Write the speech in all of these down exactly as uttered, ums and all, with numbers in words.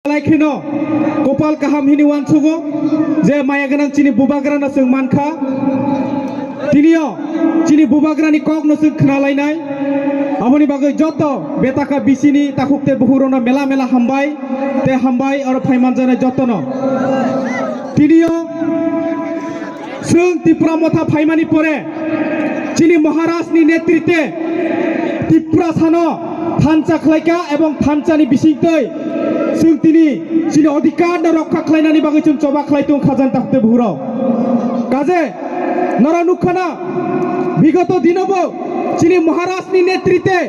Belai kheno kopal kaham hini uansugo je maya gwnang chini bubagrano chwng mankha. Tinio chini bubagrani kokno chwng khnalainai. Aboni bagwi joto betaka bisini takhuk tei bukhukrono mela mela hambai tei hambai oro phaimanjaknai jotono. Tinio chwng Tipra Motha phaimani pore chini Maharajni netritwe Tiprasano thansa khlaikha ebong thansani bisingtwi chwng tini chini odhikarno rokha khlainani bagwi chwng choba khlai tongo khajani takhuk tei bukhurok. Kaje noro nukkhana bigoto dinobo chini Maharajni netritwe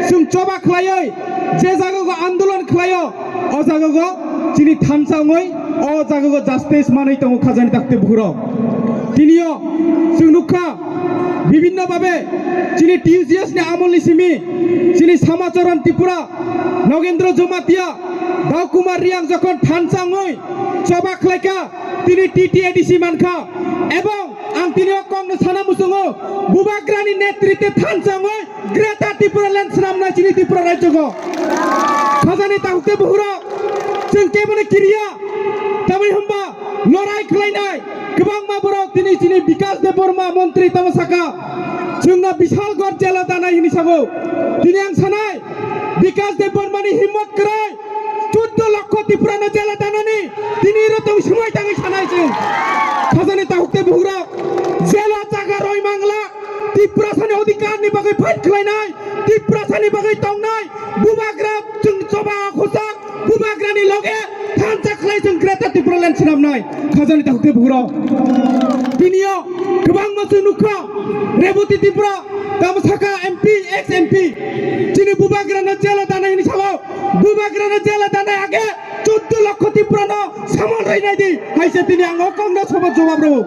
chwng choba khlaiwi je jagao andolon khlaio, o jagao chini thansa wngwi o jagao justice manwi tongo khajani takhuk tei bukhurok. Tinio chwng nukha bibhinno babe chini T U G S ni amolni simi chini Samacharan Tripura, Nogendra Jamatia, Bhau Kumar Reang jokhon thansa wngwi choba khlaikha, tini T T A D C mankha. Ebong ang tini o kokno sana muchungo, bubagrani netritwe thansa wngwi Greater Tipraland swnamnai chini Tripura rajyogo. Khajani takhuk tei bukhurok, chwng kebono kiriya, tamni hwnba lorai khlainai kwbangma borok tini chini Bikas Debbarma montri tamo saka, chwngno Bishalgarh jela danai hini sabo. Tini ang sanai, Bikas Debbarmani himmot kwrwi, chuddo lokho Tiprano jela danani tini ro tong swmai tangwi sanai chwng. Khajani takhuk tei bukhurok, jela jaga roi mangla, Tiprasani odhikarni bagwi fight khlainai, Tiprasani bagwi tongnai bubagra chwng choba khusa, bubagrani loge thansa khlai chwng Greater Tipraland swnamnai khajani takhuk tei bukhurok. Tinio kwbangma chwng nukha, Rebati Tripura tamo saka M P, ex M P, chini bubagrano jela danai hini sabo, bubagrano jela danai age chuddo lokho Tiprano samon rwinai di, hai se tini ang o kokno sobo jobab rwo.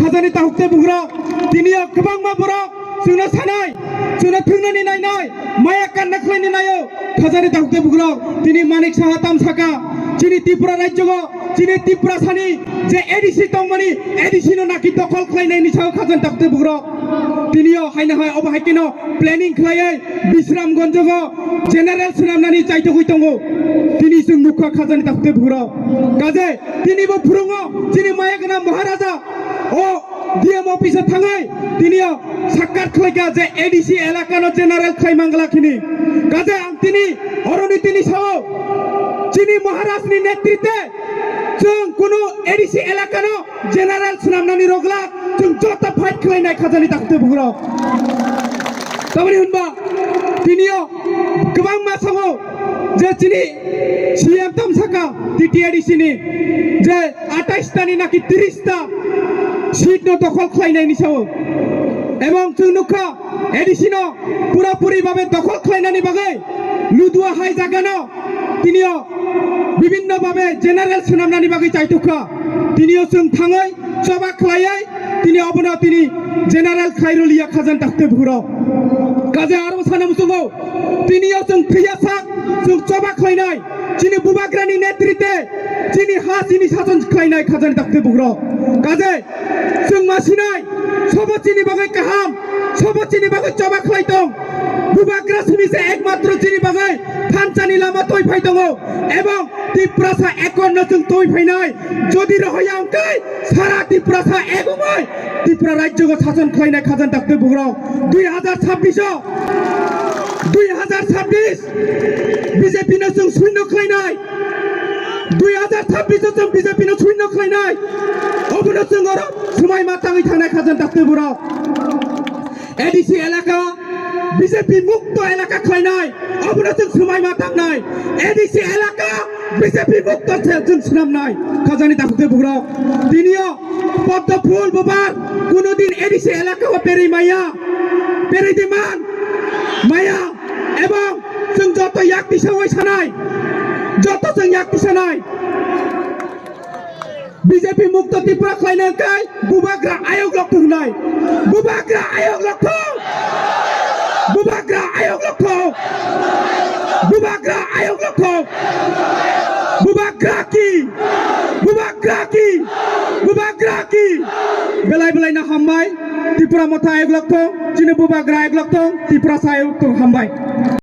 Khajani takhuk tei bukhurok, tini o kwbangma borok chwngno sanai, chwngno thwngnani nainai, maya kanna khlaini naio. Khajani takhuk tei bukhurok, tini Manik Saha tam saka, chini Tripura rajyogo, chini Tiprasani je A D C tongmani, A D C no naki dokhol khlainaini sao khajani takhuk tei bukhurok. Tini o haino hai obo hai kheno planning khlaiwi Bisramganjo o general swnamnani chaitogwi tongo. Tini chwng nukha khajani takhuk tei bukhurok. Kaje tini bo phwrwngo chini maya gwnang Maharaja o D M office o thangwi tini o sakkat khlaikha je A D C elakano general khlai mangla khini. Kaje ang tini oroni tini sao chini Maharajni netritwe chwng kunu A D C elakano general swnamnani rwglak chwng joto fight khlainai khajani takhuk tei bukhurok. Tamoni hwnba tinio kwbangma sao je chini C M tam saka T T A D C ni je atais ta ni naki tris ta seat no dokhol khlainaini sao. Ebong chwng nukha A D C no pura puri babe dokhol khlainani bagwi Ludua hai jaga no tinio bibhinno babe general swnamnani bagwi chaitukha. Tinio chwng thangwi choba khlaiwi tini obono tini general khlai rwliya khajani takhuk tei bukhurok. Kaje aro sana muchungo tinio chwng thwiya sak chwng choba khlainai chini bubagrani netritwe chini ha chini sason khlainai khajani takhuk tei bukhurok. Kaje chwng ma sinai, sobo chini bagwi kaham, sobo chini bagwi choba khlai tong. Bubagra simi se ekmatro chini bagwi thansani lama twi phai tongo. Ebong Tiprasa ekor no chwng twi phainai. Jodi rohoya wngkhe sara Tiprasa ek wngwi Tripura rajyogo sason khlainai khajani takhuk tei bukhurok. Dui hajar chabbish o, dui hajar chabbish B J P no chwng suino khlainai. Dui hajar chabbish o chwng B J P no suino khlainai. Obono chwng oro swmai ma tangwi thangnai khajani takhuk tei bukhurok. A D C elaka B J P mukto elaka khlainai. Obono chwng swmai ma tangnai. A D C elaka B J P mukto se chwng swnamnai khajani takhuk tei bukhurok. Tinio Poddo phul bubar kuno din A D C elaka o berwi maya. Berwi di man maya. Ebong chwng joto yak tisa oi sanai, joto chwng yak tisa nai. B J P mukto Tripura khlaina kai bubagra ayok lok thungnai. Bubagra ayok lok thung. Bubagra ayok lok thung. Bubagra ayok lok thung. Bubagra ki. Bubagra ki. Bubagra ki. Belai belai no hambai. Tripura Motha ayok lok thung. Chini bubagra ayok lok thung. Tiprasa ayok thung, hambai.